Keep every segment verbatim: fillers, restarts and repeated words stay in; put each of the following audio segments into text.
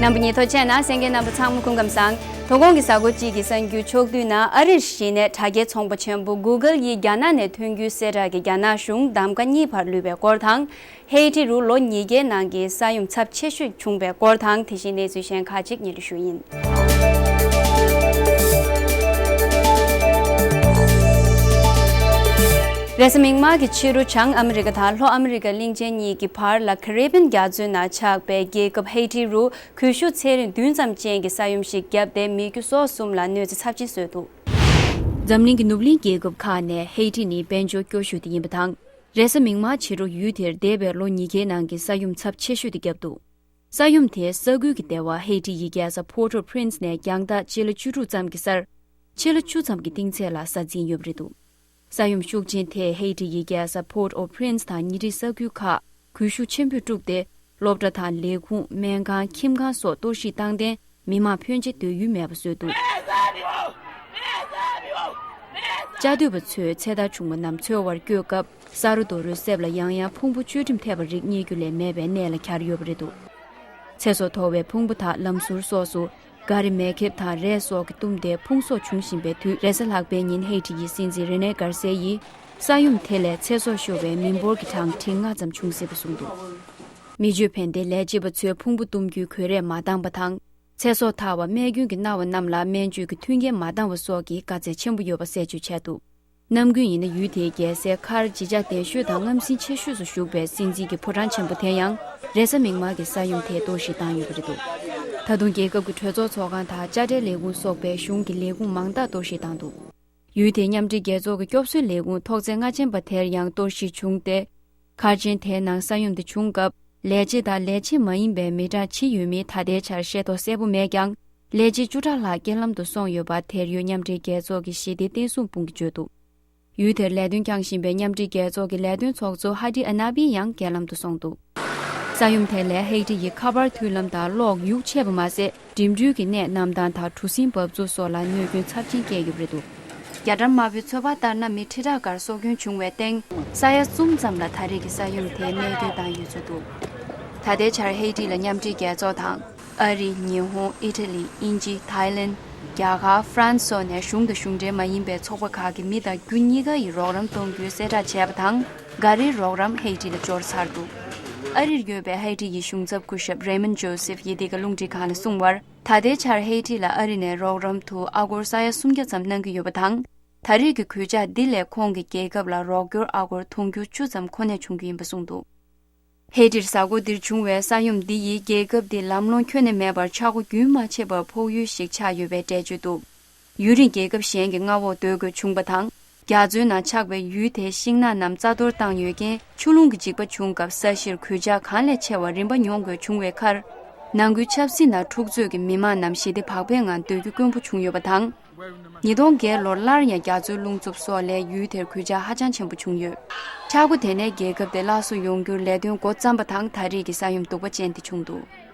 རྣམ་པ་གཉིས་ཐོ་ཆད་ན་གསན་མཁན་རྣམ་པ་ཚང་མ་སྐུ་ཁམས་བཟང་། དོ་དགོང་གི་གཟའ་འཁོར་གཅིག་གི་གསར་འགྱུར་ཕྱོགས་བསྡུས་ནང་ཨ་རིར་གཞི་ནས་དྲ་རྒྱའི་ཚོང་པ་ཆེན་པོ་Google་ཡིས་རྒྱ་ནག་ནས་ཐོན་རྒྱུའི་གསལ་བསྒྲགས་ཀྱིས་རྒྱ་ནག་གཞུང་གདམ་ཀ་གཉིས་བར་ལུས་པའི་སྐོར་དང་། ཧེ་ཊི་རུ་ལོ་ཉིས་བརྒྱའི་ནང་གི་ས་ཡོམ་ཚབས་ཆེ་ཤོས་བྱུང་བའི་སྐོར་དང་། དེ་བཞིན་གནས་ཚུལ་གཞན་ཁག་ཅིག་སྙན་སྒྲོན་ཞུ་ཡིན། རེས་གཟའ་མིག་དམར་གྱི་ཕྱི་དྲོ་བྱང་ཨ་མི་རི་ཀ་དང་ལྷོ་ཨ་མི་རི་ཀ་གླིང་ཆེན་གཉིས་ཀྱི་བར་ལ་ཀ་རི་བི་ཡན་རྒྱ་མཚོའི་ནང་ཆགས་པའི་རྒྱལ་ཁབ་ཧེ་ཊི་རུ་གོས་ཤུགས་ཚད་རིམ་བདུན་ཙམ་ཅན་གྱི་ས་ཡོམ་ཞིག་བརྒྱབ་སྟེ་མི་རྒྱུ་སོ་གསུམ་ལ་གནོད་འཚེ་ཚབས་ཆེན་བཟོས་འདུག་འཛམ་གླིང་གི་ནུབ་གླིང་རྒྱལ་ཁབ་ཁག་ནས་ཧེ་ཊི་ནི་དཔལ་འབྱོར་སྐྱོ་ཤོས་དེ་ཡིན་པ་དང་། རེས་གཟའ་མིག་དམར་ཕྱི་དྲོ་ཡུལ་དེར་འདས་པའི་ལོ་ཉིས་བརྒྱའི་ནང་གི་ས་ཡོམ་ཚབས་ཆེ་ཤོས་དེ་བརྒྱབ་འདུག་ས་ཡོམ་དེས་ས་ཁུལ་གྱི་ལྟེ་བ་ཧེ་ཊི་ཡི་རྒྱལ་ས་Port-au-Prince་ནས་རྒྱང་ཐག་སྤྱི་ལེ་བཅུ་དྲུག་ཙམ་གྱི་སར། ཕྱེད་ལེ་བཅུ་ཙམ་གྱི་གཏིང་ཚད་ལ་ས་འཛིན་ཡོད་པ་རེད་འདུག་ས་ཡོམ་ཤུགས་ཆེན་དེས་ཧེ་ཊི་ཡི་རྒྱལ་ས་Port-au-Prince་དང་ཉེ་འཁྲིས་ས་ཁུལ་ཁག་གོས་ཤུགས་ཆེན་པོས་དཀྲུགས་ཏེ། སློབ་གྲྭ་དང་ལས་ཁུངས། སྨན་ཁང་། ཁྱིམ་ཁང་སོགས་གཏོར་བཤིག་བཏང་སྟེ། མི་མང་ཕོན་ཆེ་སྡོད་ཡུལ་མེད་པ་བཟོས་འདུག་བཅའ་སྡོད་པ་ཚོས་ཚེ་ཐར་བྱུང་བ་རྣམས་འཚོལ་བར་བསྐྱོད་སྐབས། ས་རོ་རྡོ་རོའི་གསེབ་ལ་ཡང་ཡང་ཕུང་པོ་བཅོས་ཁྲིམས་ཐེབས་པ་རིགས་རྙེད་རྒྱུ་ལས་མེད་པའི་གནས་ལ་གྱར་ཡོད་པ་རེད་འདུག་ཚེ་སྲོག་དོར་བའི་ཕུང་པོ་དག་ལམ་ཟུར་སོགས་སུ་ག་རེ་མེ་ཁེབས་དང་རས་སོགས་ཀྱིས་བཏུམས་ཏེ་ཕུང་གསོག་བྱུང་བཞིན་པའི་དུས། རེས་གཟའ་ལྷག་པའི་ཉིན་ཧེ་ཊི་ཡི་སྲིད་འཛིན་རེ་ནེ་གར་སེ་ཡིས་ས་ཡོམ་དེ་ལས་ཚེ་སྲོག་ཤོར་བའི་མི་འབོར་གྱི་གྲངས་ཁྲི་ལྔ་ཙམ་བྱུང་སྲིད་པ་གསུངས་འདུག་མི་སྤྱོད་ཕན་བདེའི་ལས་བྱེད་པ་ཚོས་ཕུང་པོ་བཏུམ་རྒྱུའི་གོས་རས་མ་འདང་པ་དང་། ཚེ་སྲོག་ཐར་བ། རྨས་སྐྱོན་གྱི་གནང་བ་རྣམས་ལ་སྨན་བཅོས་ཀྱི་མཐུན་རྐྱེན་མ་འདང་བ་སོགས་ཀྱི་དཀའ་ཚེགས་ཆེན་པོ་ཡོད་པ་གསལ་བརྗོད་བྱས་འདུག་ནམ་རྒྱུན་ཡིན་ན་ཡུལ་དེའི་རྒྱལ་སའི་མཁར་བརྗིད་ཆགས་ལྡན་ཤོས་དང་རྔམ་ཟིན་ཆེ་ཤོས་སུ་བཞུགས་པའི་སྲིད་འཛིན་གྱི་ཕོ་བྲང་ཆེན་པོ་དེ་ཡང་། རེས་གཟའ་མིག་དམར་གྱི་ས་ཡོམ་དེས་གཏོར་བཤིག་བཏང་ཡོད་པ་རེད་འདུག་ད་དུང་རྒྱལ་ཁབ་ཀྱི་གྲོས་ཚོགས་ཚོགས་ཁང་དང་དཔྱ་ཁྲལ་ལས་ཁུངས་སོགས་པའི་གཞུང་གི་ལས་ཁུངས་མང་དག་གཏོར་བཤིག་བཏང་འདུག་ཡུལ་དེའི་མཉམ་འབྲེལ་རྒྱལ་ཚོགས་ཀྱི་སྐྱོབ་གསོའི་ལས་ཁུངས་ཐོག་བརྩེགས་ལྔ་ཅན་པ་དེར་ཡང་གཏོར་བཤིག་བྱུང་སྟེ། མཁར་ཆེན་དེའི་ནང་ས་ཡོམ་དེ་བྱུང་སྐབས། ལས་བྱེད་དང་ལས་བྱེད་མ་ཡིན་པའི་མི་གྲངས་ཇི་ཡོད་མེད་ད་ལྟའི་ཆར་ཤེས་རྟོགས་གསལ་པོ་མེད་ཀྱང་། ལས་བྱེད་བཅུ་ཕྲག་ལྷག་རྐྱེན་ལམ་དུ་སོང་ཡོད་པ། དེར་ཡོད་མཉམ་འབྲེལ་རྒྱལ་ཚོགས་ཀྱི་ཞི་བདེ་བརྟན་སྲུང་དཔུང་གིས་བརྗོད་འདུག་ཡུལ་དེར་ལས་དོན་བསྐྱངས་བཞིན་པའི་མཉམ་འབྲེལ་རྒྱལ་ཚོགས་ཀྱི་ལས་དོན་ཚོགས་གཙོ་ཧ་ཏི་ཨ་ན་བི་ཡང་རྐྱེན་ལམ་དུ་སོང་འདུག་ས་ཡོམ་དེ་ལས་ཧེ་ཊི་ཡི་ཁ་པར་མཐུད་ལམ་དང་གློག་ཡུག་ཆད་པ་མ་ཟད། འགྲིམ་འགྲུལ་གྱི་གནས་གནམ་ཐང་དང་གྲུ་གཟིངས་འབབ་ཚུགས་སོགས་ལ་གནོད་སྐྱོན་ཚབས་ཆེན་བསྐྱལ་ཡོད་པ་རེད་འདུག་རྒྱ་གྲམ་དམར་པོའི་ཚོད་དཔག་ལྟར་ན། མི་ཁྲི་ཕྲག་འགར་སྲོག་སྐྱོན་བྱུང་བའི་སྟེང་། ས་ཡ་གསུམ་ཙམ་ལ་ད་རེས་ཀྱི་ས་ཡོམ་དེས་རྨས་སྐྱོན་བཏང་ཡོད་ཚུལ་འདུག་ད་ལྟའི་ཆར་ཧེ་ཊི་ལ་མཉམ་འབྲེལ་རྒྱལ་ཚོགས་དང་། ཨ་རི། ཉི་ཧོང་། ཨི་ཊ་ལི། དབྱིན་ཇི། ཐའི་ལེན། རྒྱ་གར། ཧྥ་རན་སི་སོགས་ནས་གཞུང་དང་གཞུང་འབྲེལ་མ་ཡིན་པའི་ཚོགས་པ་ཁག་གི་མི་དང་རྒྱུ་གཉིས་ཀ་ཡི་རོགས་རམ་གཏོང་རྒྱུའི་གསལ་བསྒྲགས་བྱས་པ་དང་། འགའ་རེའི་རོགས་རམ་ཧེ་ཊི་ལ་འབྱོར་ཚར་འདུག་ཨ་རིར་ཡོད་པའི་ཧེ་ཊི་ཡི་གཞུང་ཚབ་སྐུ་ཞབས་རེ་མན་ཇོ་སེབ་ཡི་དེ་ག་རླུང་འཕྲིན་ཁང་ལ་གསུངས་པར། ད་ལྟའི་ཆར་ཧེ་ཊི་ལ་ཨ་རི་ནས་རོགས་རམ་དུ་ཨ་སྒོར་ས་ཡ་སུམ་བརྒྱ་ཙམ་གནང་གི་ཡོད་པ་དང་། ད་རེས་ཀྱི་གོད་ཆག་འདི་ལས་ཁོང་གི་རྒྱལ་ཁབ་ལ་རོགས་སྐྱོར་ཨ་སྒོར་དུང་ཕྱུར་བཅུ་ཙམ་མཁོ་གནད་བྱུང་རྒྱུ་ཡིན་པ་གསུངས་འདུག་ཧེ་ཊིར་གཟའ་འཁོར་འདིར་བྱུང་བའི་ས་ཡོམ་འདི་ཡིས་རྒྱལ་ཁབ་འདི་ལམ་ལྷོང་ཁྱོན་ནས་མེད་པར་ཆག་སྒོ་རྒྱུན་མ་ཆད་པར་ཕོག་ཡུལ་ཞིག་ཆགས་ཡོད་པའི་འགྲེལ་བརྗོད་འདུག་ཡུན་རིང་རྒྱལ་ཁབ་གཞན་གྱི་མངའ་འོག་སྡོད་དགོས་བྱུང་བ་དང་། རྒྱ་མཚོའི་ནང་ཆགས་པའི་ཡུལ་དེའི་ཤིང་ནགས་རྣམས་རྩ་གཏོར་བཏང་ཡོད་རྐྱེན། ཆུ་རླུང་གི་འཇིགས་པ་བྱུང་སྐབས་ས་གཞིར་གོད་ཆག་གང་ལས་ཆེ་བ་རིམ་པ་མྱོང་དགོས་བྱུང་བའི་ཁར། ནང་ཁུལ་ཆབ་སྲིད་ནང་འཁྲུག་རྩོད་ཀྱིས་མི་མང་རྣམས་ཞི་བདེ་བག་ཕེབས་ངང་སྡོད་རྒྱུ་དཀོན་པོ་བྱུང་ཡོད་པ་དང་། ཉིས་སྟོང་བརྒྱད་ལོར་སླར་ཡང་རྒྱ་མཚོའི་རླུང་འཚུབ་སོགས་ལས་ཡུལ་དེར་གོད་ཆག་ཧ་ཅང་ཆེན་པོ་བྱུང་ཡོད། ཆག་སྒོ་དེ་ནས་རྒྱལ་ཁབ་དེ་སླར་གསོ་ཡོང་རྒྱུར་ལས་དོན་འགོ་བརྩམས་པ་དང་། ད་རེས་ཀྱི་ས་ཡོམ་གདུག་པ་ཅན་དེ་བྱུང་འདུག་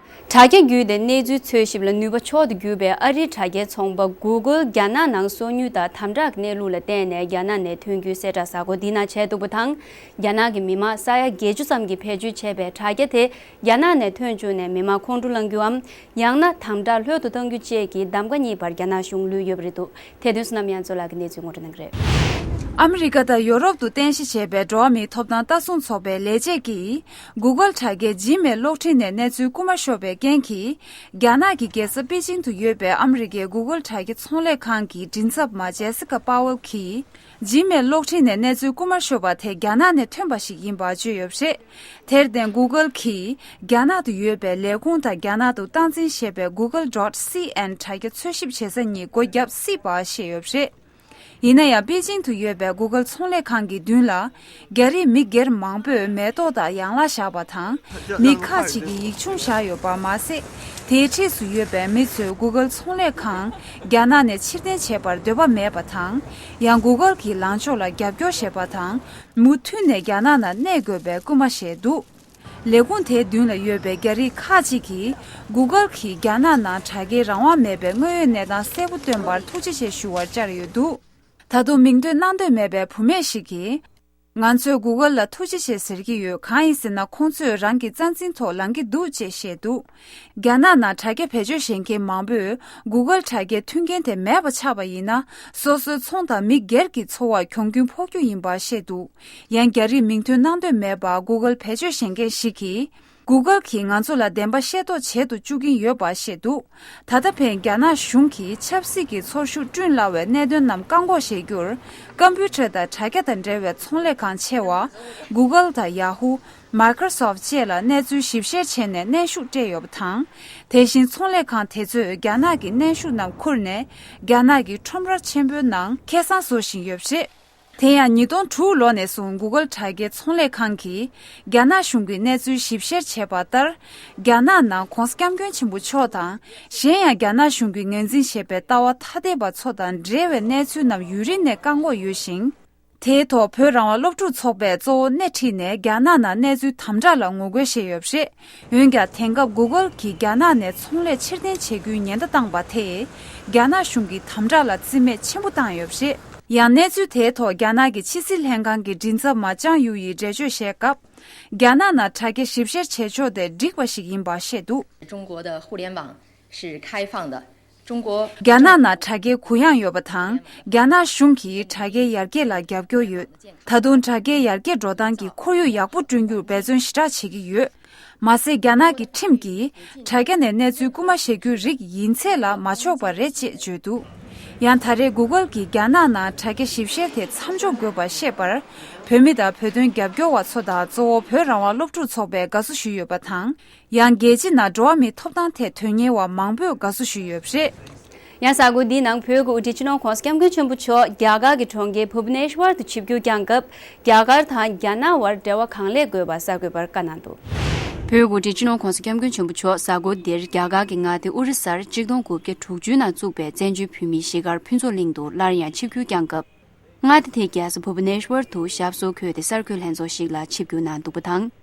དྲ་རྒྱ་བརྒྱུད་དེ་གནས་ཚུལ་འཚོལ་ཞིབ་ལ་ནུས་པ་མཆོག་ཏུ་གྱུར་པའི་ཨ་རིའི་དྲ་རྒྱའི་ཚོང་པ་Google་རྒྱ་ནག་ནང་སོ་ཉུལ་དང་དམ་དྲག་གི་གནས་ལུགས་ལ་བརྟེན་ནས་རྒྱ་ནག་ནས་ཐོན་རྒྱུའི་གསལ་བསྒྲགས་གཟའ་འཁོར་འདིའི་ནང་བྱས་འདུག་པ་དང་། རྒྱ་ནག་གི་མི་མང་ས་ཡ་བརྒྱད་ཅུ་ཙམ་གྱིས་བེད་སྤྱོད་བྱས་པའི་དྲ་རྒྱ་དེ་རྒྱ་ནག་ནས་ཐོན་བཅུག་ནས་མི་མང་ཁོང་ཁྲོ་ལངས་རྒྱུའམ། ཡང་ན་དམ་དྲག་ལྷོད་དུ་གཏོང་རྒྱུ་བཅས་ཀྱི་གདམ་ག་གཉིས་བར་རྒྱ་ནག་གཞུང་ལུས་ཡོད་པ་རེད་འདུག་དེ་དོན་སོ་ནམ་ཡང་ཚོ་ལགས་ཀྱིས་གནས་ཚུལ་ངོ་སྤྲོད་གནང་གི་རེད། ཨ་མི་རི་ཀ་དང་ཡོ་རོབ་ཏུ་རྟེན་གཞི་བྱས་པའི་འགྲོ་བ་མིའི་ཐོབ་ཐང་ལྟ་སྲུང་ཚོགས་པའི་ལས་བྱེད་ཀྱིས་Google་དྲ་རྒྱའི་Gmail་གློག་འཕྲིན་ནས་གནས་ཚུལ་རྐུ་མ་ཤོར་བའི་རྐྱེན་གྱིས། རྒྱ་ནག་གི་རྒྱལ་ས་པེ་ཅིང་དུ་ཡོད་པའི་ཨ་མི་རི་ཀའི་Google་དྲ་རྒྱ་ཚོང་ལས་ཁང་གི་མགྲིན་ཚབ་མ་Jessica Powell་གྱིས། Gmail་གློག་འཕྲིན་ནས་གནས་ཚུལ་རྐུ་མ་ཤོར་བ་དེ་རྒྱ་ནག་ནས་ཐོན་པ་ཞིག་ཡིན་པ་བརྗོད་ཡོད་པ་རེད། དེར་བརྟེན་Google་གྱིས་རྒྱ་ནག་ཏུ་ཡོད་པའི་ལས་ཁུངས་དང་རྒྱ་ནག་ཏུ་སྟངས་འཛིན་བྱས་པའི་Google dot C N་དྲ་རྒྱ་འཚོལ་ཞིབ་བྱེད་ས་གཉིས་སྒོ་བརྒྱབ་སྲིད་པ་བཤད་ཡོད་པ་རེད། ཡིན་ན་ཡང་པེ་ཅིང་དུ་ཡོད་པའི་Google་ཚོང་ལས་ཁང་གི་མདུན་ལ་རྒྱ་རིགས་མི་སྒེར་མང་པོས་མེ་ཏོག་དང་ཡང་ལག་བཞག་པ་དང་། མི་ཁག་ཅིག་གིས་ཡིག་ཆུང་བཞག་ཡོད་པ་མ་ཟད། དེའི་འཁྲིས་སུ་ཡོད་པའི་མི་ཚོས་Google་ཚོང་ལས་ཁང་རྒྱ་ནག་ནས་ཕྱིར་འཐེན་བྱེད་པར་འདོད་པ་མེད་པ་དང་། ཡང་Google་གྱི་ལངས་ཕྱོགས་ལ་རྒྱབ་སྐྱོར་བྱེད་པ་དང་། མུ་མཐུད་ནས་རྒྱ་ནག་ནང་གནས་དགོས་པའི་སྐུལ་མ་བྱས་འདུག་ལས་ཁུངས་དེའི་མདུན་ལ་ཡོད་པའི་རྒྱ་རིགས་ཁག་ཅིག་གིས་Google་གྱིས་རྒྱ་ནག་ནང་དྲ་རྒྱའི་རང་དབང་མེད་པའི་དངོས་ཡོད་གནས་སྟངས་གསལ་པོ་སྟོན་པར་ཐུགས་རྗེ་ཆེ་ཞུ་བར་བཅར་ཡོད་འདུག་ད་དུང་མིང་འདོན་གནང་འདོད་མེད་པའི་བུད་མེད་ཞིག་གིས། ང་ཚོས་གུ་གལ་ལ་ཐུགས་རྗེ་ཆེ་ཟེར་གྱི་ཡོད། གང་ཡིན་ཟེར་ན། ཁོང་ཚོས་རང་གི་རྩ་འཛིན་ཐོག་ལངས་ཀྱི་འདུག་ཅེས་བཤད་འདུག། རྒྱ་ནག་ནང་དྲ་རྒྱ་བེད་སྤྱོད་བྱེད་མཁན་མང་པོས་གུ་གལ་དྲ་རྒྱའི་མཐུན་རྐྱེན་དེ་མེད་པ་ཆགས་པ་ཡིན་ན། སོ་སོའི་ཚོང་དང་མི་སྒེར་གྱི་འཚོ་བར་གྱོང་གུན་ཕོག་རྒྱུ་ཡིན་པ་བཤད་འདུག། ཡང་རྒྱ་རིགས་མིང་ཐོ་གནང་འདོད་མེད་པར་གུ་གལ་བེད་སྤྱོད་བྱེད་མཁན་ཞིག་གིས། གུ་གལ་གྱིས་ང་ཚོ་ལ་བདེན་པ་ཤེས་རྟོགས་བྱེད་དུ་བཅུག་གིན་ཡོད་པ་བཤད་འདུག། ད་ལྟ་ཕན་རྒྱ་ནག་གཞུང་གིས་ཆབ་སྲིད་ཀྱི་ཚོར་ཤུགས་བསྐྲུན་སླ་བའི་གནད་དོན་རྣམས་བཀག་འགོག་བྱེད་རྒྱུར། ཀམ་པུའུ་ཊར་དང་དྲ་རྒྱ་དང་འབྲེལ་བའི་ཚོང་ལས་ཁང་ཆེ་བ། གུ་གལ་དང་ཡ་ཧུ། མའི་ཀྲོ་སོབ་ཊི་བཅས་ལ་གནས་ཚུལ་ཞིབ་བཤེར་བྱས་ནས་གནོན་ཤུགས་སྤྲད་ཡོད་པ་དང་། དེ་བཞིན་ཚོང་ལས་ཁང་དེ་ཚོས་རྒྱ་ནག་གི་གནོན་ཤུགས་རྣམས་ཁུར་ནས། རྒྱ་ནག་གི་ཁྲོམ་ར་ཆེན་པོའི་ནང་ཁེ་བཟང་བཟོ་བཞིན་ཡོད་པ་རེད། དེ་ཡང་ཉིས་སྟོང་དྲུག་ལོ་ནས་བཟུང་གུ་གལ་དྲ་རྒྱའི་ཚོང་ལས་ཁང་གིས་རྒྱ་ནག་གཞུང་གི་གནས་ཚུལ་ཞིབ་བཤེར་བྱས་པ་ལྟར། རྒྱ་ནག་ནང་༸གོང་ས་༸སྐྱབས་མགོན་ཆེན་པོ་མཆོག་དང་། གཞན་ཡང་རྒྱ་ནག་གཞུང་གིས་ངོས་འཛིན་བྱེད་པའི་ལྟ་བ་ཐ་དད་པ་ཚོ་དང་འབྲེལ་བའི་གནས་ཚུལ་རྣམས་ཡུན་རིང་ནས་བཀག་འགོག་ཡོད་ཞིང་། དེའི་ཐོག་བོད་རང་དབང་སློབ་ཕྲུག་ཚོགས་པས་གཙོ་བོ་སྣེ་ཁྲིད་ནས་རྒྱ་ནག་ནང་གནས་ཚུལ་དམ་དྲག་ལ་ངོ་རྒོལ་བྱས་ཡོད་པ་རེད། འོན་ཀྱང་། དེང་སྐབས་གུ་གལ་གྱིས་རྒྱ་ནག་ནས་ཚོང་ལས་ཕྱིར་འཐེན་བྱེད་རྒྱུའི་ཉེན་བརྡ་བཏང་པ་དེས། རྒྱ་ནག་གཞུང་གིས་དམ་དྲག་ལ་རྩིས་མེད་ཆེན་པོ་བཏང་ཡོད་པ་རེད། ཡང་། གནས་ཚུལ་དེའི་ཐོག་རྒྱ་ནག་གི་ཕྱི་སྲིད་ལྷན་ཁང་གི་མགྲིན་ཚབ་མ་ཅང་ཡུ་ཡིས་འགྲེལ་བརྗོད་བྱས་སྐབས། རྒྱ་ནག་ནང་དྲ་རྒྱ་ཞིབ་བཤེར་བྱེད་ཕྱོགས་དེ་འགྲིག་པ་ཞིག་ཡིན་པ་བཤད་འདུག། 中国的互联网是开放的，中国 རྒྱ་ནག་ནང་དྲ་རྒྱའི་གུ་ཡངས་ཡོད་པ་དང་། རྒྱ་ནག་གཞུང་གིས་དྲ་རྒྱའི་ཡར་རྒྱས་ལ་རྒྱབ་སྐྱོར་ཡོད། ད་དུང་དྲ་རྒྱའི་ཡར་རྒྱས་འགྲོ་སྟངས་ཀྱི་ཁོར་ཡུག་ཡག་པོ་བསྐྲུན་རྒྱུར་འབད་བརྩོན་ཞེ་དྲག་བྱེད་ཀྱི་ཡོད། མ་ཟད། རྒྱ་ནག་གི་ཁྲིམས་ཀྱིས་དྲ་རྒྱ་ནས་གནས་ཚུལ་རྐུ་མ་བྱེད་རྒྱུའི་རིགས་ཡིན་ཚད་ལ་མ་ཕྱོགས་པ་རེད་ཅེས་བརྗོད་འདུག། ཡང་། ད་རེས་གུ་གལ་གྱིས་རྒྱ་ནག་ནང་དྲ་རྒྱ་ཞིབ་བཤེར་དེ་མཚམས་འཇོག་དགོས་པ་བཤད་པར། བོད་མི་དང་བོད་དོན་རྒྱབ་སྐྱོར་བ་ཚོ་དང་། གཙོ་བོ་བོད་རང་དབང་སློབ་ཕྲུག་ཚོགས་པས་དགའ་བསུ་ཞུས་ཡོད་པ་དང་། ཡང་། རྒྱལ་སྤྱི་ནང་འགྲོ་བ་མིའི་ཐོབ་ཐང་ཐད་དོན་གཉེར་བ་མང་པོས་དགའ་བསུ་ཞུས་ཡོད་པ་རེད། ཡང་། གཟའ་འཁོར་འདིའི་ནང་བོད་ཀྱི་དབུ་ཁྲིད་སྤྱི་ནོར་༸གོང་ས་༸སྐྱབས་མགོན་ཆེན་པོ་མཆོག་རྒྱ་གར་གྱི་གྲོང་ཁྱེར་བྷུ་བྷ་ནེ་ཤྭར་དུ་ཆིབས་བསྒྱུར་བསྐྱངས་སྐབས། རྒྱ་གར་དང་རྒྱ་ནག་དབར་འབྲེལ་བ་གང་ལེགས་དགོས་པ་གསར་འགོད་པར་བཀའ་གནང་འདུག། བོད་དབུ་ཁྲིད་སྤྱི་ནོར་༸གོང་ས་༸སྐྱབས་མགོན་ཆེན་པོ་མཆོག་གཟའ་འཁོར་འདིར་རྒྱ་གར་གྱི་མངའ་སྡེ་ཨོ་རི་སར་གཅིག་སྟོང་དགུ་བརྒྱ་དྲུག་ཅུ་ནང་བཙུགས་པའི་བཙན་བྱོལ་བོད་མིའི་གཞིས་སྒར་ཕུན་ཚོགས་གླིང་དུ་སླར་ཡང་ཆིབས་བསྒྱུར་བསྐྱངས་སྐབས། མངའ་སྡེ་དེའི་རྒྱལ་ས་བྷུ་བྷ་ནེ་ཤྭར་དུ་ཞབས་སོར་འཁོད་དེ་གསར་འགོད་ལྷན་ཚོགས་ཤིག་ལ་ཆིབས་བསྒྱུར་གནང་འདུག་པ་དང་།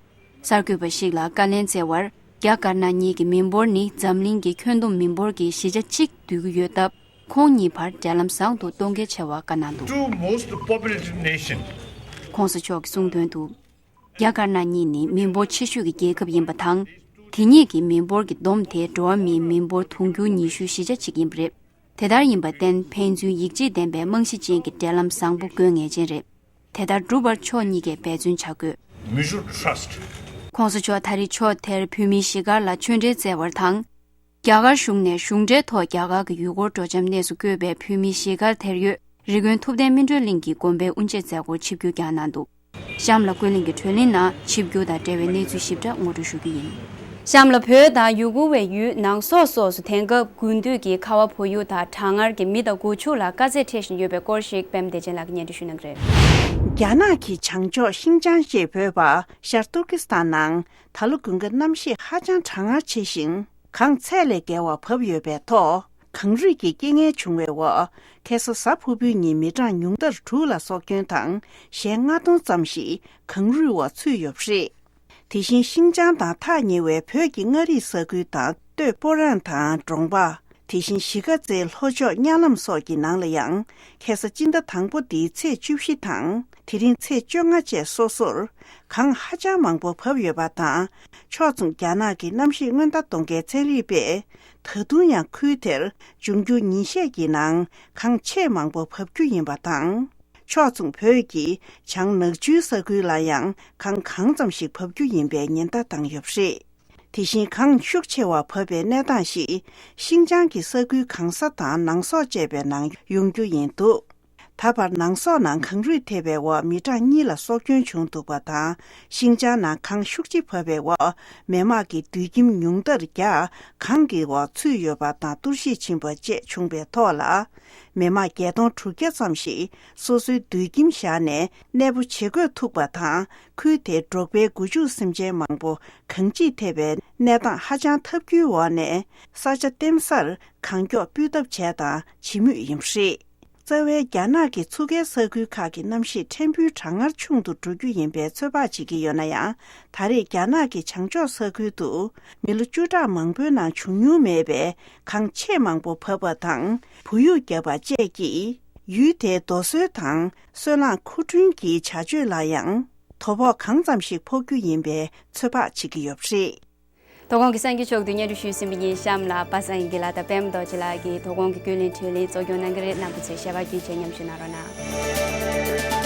གསར་འགོད་པ་ཞིག་ལ་བཀའ་ལན་སྩལ་བར། རྒྱ་དཀར་ནག་གཉིས་ཀྱི་མི་འབོར་ནི་འཛམ་གླིང་གི་ཁྱོན་བསྡོམས་མི་འབོར་གྱི་བཞི་ཆ་གཅིག་བསྡུ་གི་ཡོད་སྟབས། ཁོང་གཉིས་བར་འབྲེལ་ལམ་བཟང་དུ་གཏོང་གལ་ཆེ་བ་བཀའ་གནང་འདུག། Two most populated nation. ༸གོང་ས་མཆོག་གིས་གསུངས་དོན་དུ། རྒྱ་དཀར་ནག་གཉིས་ནི་མི་འབོར་ཆེ་ཤོས་ཀྱི་རྒྱལ་ཁབ་ཡིན་པ་དང་། དེ་གཉིས་ཀྱི་མི་འབོར་གྱི་བསྡོམས་དེ་འགྲོ་བ་མིའི་མི་འབོར་དུང་ཕྱུར་ཉི་ཤུའི་བཞི་ཆ་གཅིག་ཡིན་པ་རེད། དེ་ལྟར་ཡིན་པར་བརྟེན། ཕན་ཚུན་ཡིད་ཆེས་ལྡན་པའི་རྨང་གཞི་ཅན་གྱི་འབྲེལ་ལམ་བཟང་པོ་དགོས་ངེས་ཅན་རེད། དེ་ལྟར་འགྲུབ་པར་ཕྱོགས་གཉིས་ཀས་འབད་བརྩོན་བྱ་དགོས། Mutual trust. ༸གོང་ས་མཆོག་ད་རེས་ཕྱོགས་དེར་བོད་མིའི་གཞིས་སྒར་ལ་ཆོས་འབྲེལ་སྩལ་བར་དང་། རྒྱ་གར་གཞུང་ནས་གཞུང་འབྲེལ་ཐོག་རྒྱ་གར་གྱི་ཡུལ་སྐོར་སྤྲོ་འཆམ་གནས་སུ་བཀོད་པའི་བོད་མིའི་གཞིས་སྒར་དེར་ཡོད་རི་ཀོན་ཐུབ་བསྟན་སྨིན་གྲོལ་གླིང་གི་དགོན་པའི་དབུ་འབྱེད་མཛད་སྒོར་ཆིབས་བསྒྱུར་བསྐྱངས་གནང་འདུག། གཤམ་ལ་ཀུན་གླེང་གི་བགྲོ་གླེང་ནང་ཆིབས་བསྒྱུར་དང་འབྲེལ་བའི་གནས་ཚུལ་ཞིབ་ཕྲ་ངོ་སྤྲོད་ཞུ་རྒྱུ་ཡིན། གཤམ་ལ་བོད་དང་ཡུ་གུར་བའི་ཡུལ་ནང་སོག་སོགས་སུ་དེང་སྐབས་དགུན་དུས་ཀྱི་ཁ་བ་བབས་ཡུལ་དང་གྲང་ངར་གྱིས་མི་དང་སྒོ་ཕྱུགས་ལ་དཀའ་ཚེགས་འཕྲད་བཞིན་ཡོད་པའི་སྐོར་ཞིག་པད་མ་བདེ་ཆེན་ལགས་ཀྱིས་སྙན་སྒྲོན་ཞུ་གནང་གི་རེད། རྒྱ་ནག་གི་བྱང་ཕྱོགས་ཤིང་ཅང་ཞེས་འབོད་པ་ཤར་ཏུར་ཀི་སི་ཐན་ནང་ད་ལོ་དགུན་ཁ་གནམ་གཤིས་ཧ་ཅང་གྲང་ངར་ཆེ་ཞིང་། གངས་ཚད་ལས་བརྒལ་བ་བབས་ཡོད་པའི་ཐོག། གངས་རུད་ཀྱི་རྐྱེན་ངན་བྱུང་བའི་འོག་ཁ་སང་གཟའ་ཕུར་བུའི་ཉིན་མི་གྲངས་ཉུང་མཐར་དྲུག་ལ་སྲོག་སྐྱོན་དང་གཞས་ལྔ་སྟོང་ཙམ་ཞིག་གངས་རུད་འོག་ཚུད་ཡོད་པ་རེད། དེ་བཞིན་ཤིང་ཅང་དང་ཐག་ཉེ་བའི་བོད་ཀྱི་མངའ་རིས་ས་ཁུལ་དང་སྟོད་སྤོ་རན་དང་འབྲོང་པ། དེ་བཞིན་གཞིས་ཀ་རྩེའི་ལྷོ་ཕྱོགས་གཉའ་ལམ་སོགས་ཀྱི་ནང་ལ་ཡང་ཁ་སང་སྤྱི་ཟླ་དང་པོ་འདིའི་ཚེས་བཅུ་བཞི་དང་དེ་རིང་ཚེས་བཅོ་ལྔ་བཅས་སོ་སོར་གངས་ཧ་ཅང་མང་པོ་བབས་ཡོད་པ་དང་། ཕྱོགས་མཚུངས་རྒྱ་ནག་གི་གནམ་གཤིས་སྔོན་བརྡ་གཏོང་མཁན་ཚན་རིག་པས། ད་དུང་ཡང་ཁུལ་དེར་འབྱུང་འགྱུར་ཉིན་ཤས་ཀྱི་ནང་གངས་ཆེས་མང་པོ་བབས་རྒྱུ་ཡིན་པ་དང་། ཕྱོགས་མཚུངས་བོད་ཀྱི་བྱང་ནག་ཆུའི་ས་ཁུལ་ལ་ཡང་གངས་གང་ཙམ་ཞིག་བབས་རྒྱུ་ཡིན་པའི་ཉེན་བརྡ་བཏང་ཡོད་པ་རེད། དེ་བཞིན་གངས་ཤུགས་ཆེ་བ་བབས་པའི་གནས་སྟངས་ཤིག་ཤིང་ཅང་གི་ས་ཁུལ་གངས་ས་དང་ནང་སོག་བཅས་པའི་ནང་ཡོང་རྒྱུ་ཡིན་འདུག། ད་བར་ནང་སོག་ནང་གངས་རུད་ཐེབས་པའི་འོག་མི་གྲངས་གཉིས་ལ་སྲོག་སྐྱོན་བྱུང་འདུག་པ་དང་། ཤིང་ཅང་ནང་གངས་ཤུགས་ཆེ་བབས་པའི་འོག་མི་དམངས་ཀྱི་སྡོད་ཁྱིམ་ཉུང་མཐར་བརྒྱ་གངས་ཀྱི་འོག་ཚུད་ཡོད་པ་དང་། གཏོར་བཤིག་ཕྱིན་པ་བཅས་བྱུང་བའི་ཐོག་ལ། མི་དམངས་བརྒྱད་སྟོང་དྲུག་བརྒྱ་ཙམ་ཞིག་སོ་སོའི་སྡོད་ཁྱིམ་བཞག་ནས་གནས་སྤོ་བྱེད་དགོས་ཐུག་པ་དང་། ཁུལ་དེའི་འབྲོག་པའི་སྒོ་ཕྱུགས་སེམས་ཅན་མང་པོ་གངས་འཇིག་ཐེབས་པའི་གནས་སྟངས་ཧ་ཅང་ཐབས་སྐྱོའི་འོག་ནས་ས་ཆ་གཏན་སར་གངས་སྐྱོགས་སྤུས་ཐབས་བྱས་དང་བྱེད་མུས་ཡིན་པ་རེད། རྩ་བའི་རྒྱ་ནག་གི་ཚུགས་ཁའི་ས་ཁུལ་ཁག་གི་གནམ་གཤིས་ཕྲན་བུ་གྲང་ངར་ཆུང་དུ་འགྲོ་རྒྱུ་ཡིན་པའི་ཚོད་དཔག་བྱེད་ཀྱི་ཡོད་ན་ཡང་། ད་རེས་རྒྱ་ནག་གི་བྱང་ཕྱོགས་ས་ཁུལ་དུ་མི་ལོ་བཅུ་ཕྲག་མང་པོའི་ནང་བྱུང་མྱོང་མེད་པའི་གངས་ཆེས་མང་པོ་བབས་པ་དང་བུ་ཡུག་བརྒྱབ་པ་བཅས་ཀྱིས། ཡུལ་དེའི་རྡོ་སོལ་དང་སོལ་རླངས་མཁོ་སྐྲུན་གྱི་བྱ་སྤྱོད་ལ་ཡང་དོ་ཕོག་གང་ཙམ་ཞིག་ཕོག་རྒྱུ་ཡིན་པའི་ཚོད་དཔག་བྱེད་ཀྱི་ཡོད་པ་རེད། དོ་དགོང་གི་གསར་འགྱུར་ཕྱོགས་བསྡུས་སྙན་སྒྲོན་ཞུས་ཟིན་པ་ཡིན། གཤམ་ལ་པ་སངས་དབྱངས་སྐྱིད་ལགས་དང་པད་མ་རྡོ་རྗེ་ལགས་ཀྱིས་དོ་དགོང་གི་ཀུན་གླེང་དྲིས་ལན་གཙོ་སྐྱོང་གནང་གི་རེད། རྣམ་པ་ཚོས་ཞལ་པར་བརྒྱུད་བྱས་མཉམ་ཞུགས་གནང་རོགས་གནང་།